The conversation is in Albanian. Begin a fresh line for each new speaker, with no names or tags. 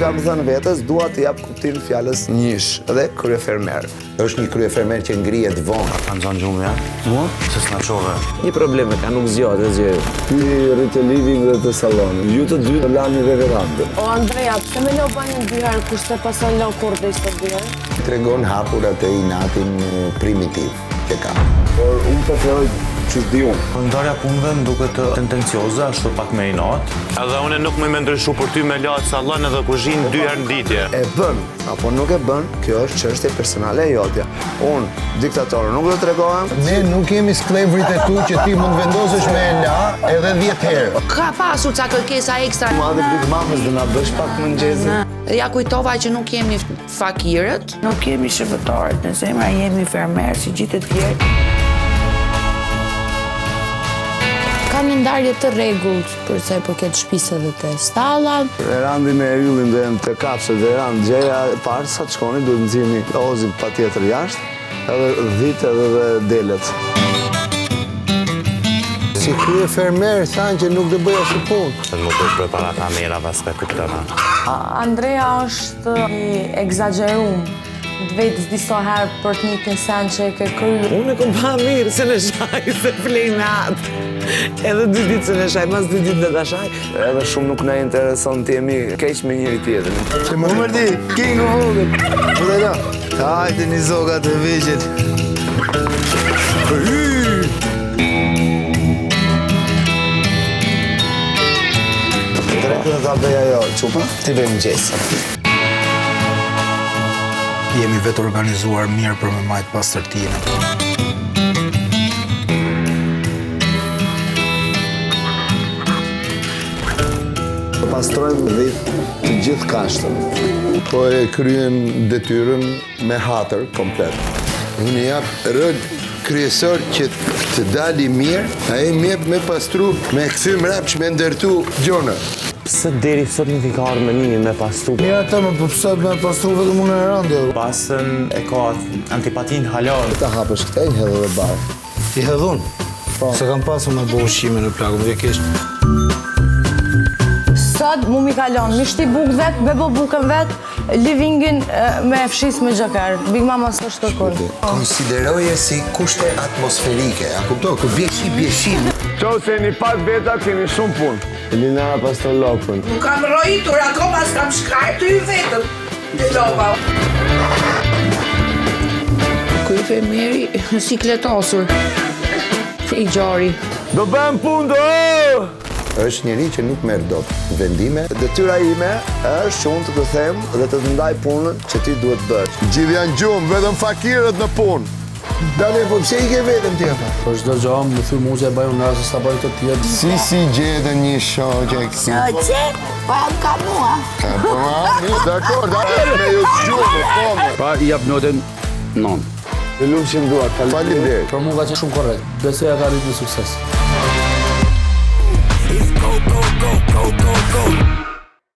kam thënë vetes, dua t'i jap kuptim fjalës njësh dhe kryefermer.
Është një kryefermer që ngrihet vonë.
Ta ka nxënë gjumi, a?
Mua?
Se s'na çove.
Një problem e ka, nuk zgjohet, e zgjoj. Ti rri te living dhe te salloni. Ju të dy lani dhe verandën.
O Andrea, pse me la banjën dy herë kurse pasën la kurrë dhe sot dy herë?
Tregon hapur atë inatin primitiv që ka.
Por unë preferoj qysh di unë.
Ndarja e punëve më duket tendencioze, ashtu pak me inat. Edhe unë nuk muj me ndryshu për ty me la sallon edhe kuzhinë dy herë në ditë.
E bën apo nuk e bën, kjo është çështje personale e jotja. Unë diktator nuk do të tregohem.
Ne nuk jemi skllevërit e tu që ti mund vendosësh me e la edhe 10 herë.
Ka pasur ca kërkesa ekstra.
Mua dhe Big Mamës do na bësh pak mëngjezin.
Ja kujtova që nuk jemi fakirët.
Nuk jemi shërbëtorët në zemra, jemi fermerë si gjithë të tjerët.
Ka një ndarje të rregullt për sa i përket shtëpisë edhe te stalla.
Erandi me Yllin do jenë te kafshët dhe Erand gjëja e parë sa të shkoni duhet nxirrni Ozin patjetër jashtë, edhe dhitë edhe dhe delet.
Si kryefermer thanë që nuk do bëj asnjë punë.
Se nuk është bërë para kamerave, s'pe kupton.
Andrea është i ekzagjerum. Të vet disa herë për të njëjtin sen që e ke kry.
Unë e kom pa mirë se në shaj, se flej me atë. Edhe dy ditë se në shaj, mas dy ditë dhe ta shaj.
Edhe shumë nuk na intereson të jemi keq me njëri tjetrin.
Që më mërdi, kingu vogël. Po dhe la, hajde një zogat e vegjël.
Drekën do ta bëj ajo çupa, ti bëj mëngjesin.
Jemi vetë organizuar mirë për me majtë pastërtinë.
Do pastrojmë dhitë të gjithë kashtën.
Po e kryen detyrën me hatër komplet. Unë i jap rol kryesor që të dali mirë, ai më jep me pastru, me kthy mrapsht, me ndërtu gjona.
Pse deri sot nuk i ka ardhur menimi me pastru?
Mirë atë më po pse me pastru vetëm unë e Erandi.
Pasën e ka antipatin hala.
Ta hapësh këtë, i hedh edhe bar.
I hedh unë? Po. Se kam pasur me bo ushqimin e plaku, më vjen keq.
Sot mu mi kalon, mi shti bukë vet, me bo bukën vet, Livingin me fshis me xhoker. Big Mama s'është kërkun.
Konsideroje si kushte atmosferike, a kupton? Kur bie shi, bie shi.
Qoftë se jeni pak veta, keni shumë punë. Elinara pastron lopën.
Nuk kam rrojitur akoma s'kam shkarë ty vetëm te lopa.
Kryefermeri sikletosur. I gjori.
Do bëjmë punë do!
Është njeri që nuk merr dot vendime.
Detyra ime është që unë të të them dhe të të ndaj punën që ti duhet të bësh.
Gjithë janë gjumë, vetëm fakirët në punë. Dale, po pse i ke vetëm ti apo?
Po çdo gjë, më thy muze e bëj unë se s'ta bëjnë të tjerë.
Si si gjetën një shoqe kësi?
Shoqe? Po jam ka mua.
Ka po ma, mirë, dakord, dakord, me ju zgjuar, po më.
Pa i jap notën 9.
Të lumshin duart,
faleminderit.
Për mua ka qenë shumë korrekt. Besoj e ka arrit me sukses.
It's go, go, go, go, go, go.